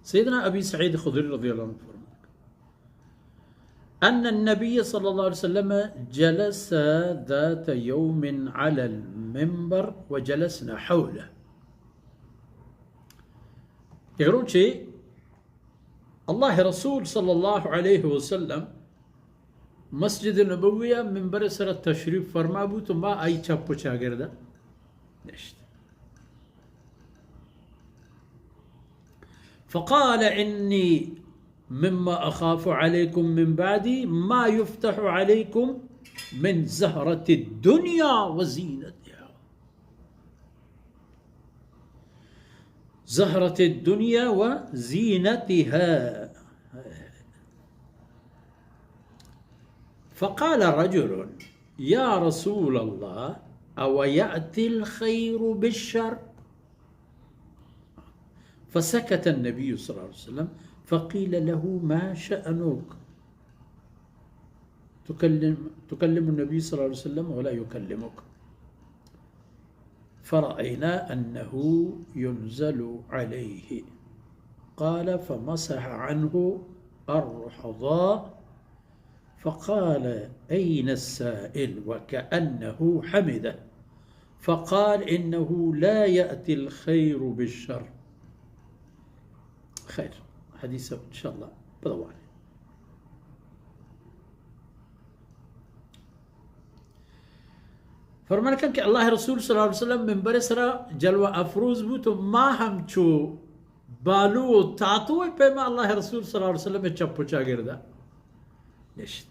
سیدنا ابی سعید خدری رضی اللہ عنہ فرمائے، ان النبی صلی اللہ علیہ وسلم جلس ذات یوم علی المنبر وجلسنا حوله. یک روچے اللہ رسول صلی اللہ علیہ وسلم مسجد نبوی ء منبر سر تشریف فرما بوت و ما آئی چپ و چاگرد نشت. فقال: إني مما أخاف عليكم من بعدي ما يفتح عليكم من زهرة الدنيا وزينتها. زهرة الدنيا وزينتها. فقال رجل: يا رسول الله، أو يأتي الخير بالشر؟ فسكت النبي صلى الله عليه وسلم، فقيل له: ما شأنك؟ تكلم، تكلم النبي صلى الله عليه وسلم ولا يكلمك. فرأينا أنه ينزل عليه. قال: فمسح عنه الرحضاء، فقال: أين السائل؟ وكأنه حمده، فقال: إنه لا يأتي الخير بالشر. خیر، حدیث انشاءاللہ پدا واریں. فرمان کن کہ اللہ رسول صلی اللہ علیہ وسلم منبر سرا جلوہ افروز بوت و ما ہم چو بالو و تاتو پیما اللہ رسول صلی اللہ علیہ وسلم چپ و چاگردا نشت.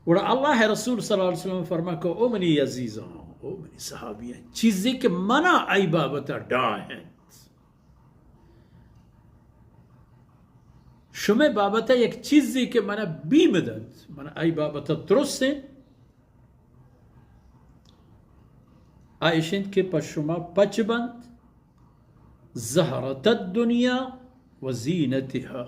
گڑا اللہ رسول صلی اللہ علیہ وسلم فرما کہ او منی عزیزاں، او منی صحابیاں، چیزے کہ منا ای بابت ڈاہ انت، شمئے بابت یک چیزے کہ منا بیم دنت، منا ای بابت ترس انت، آ اش انت کہ پہ شما پچ بنت زہرت الدنیا و زینتها.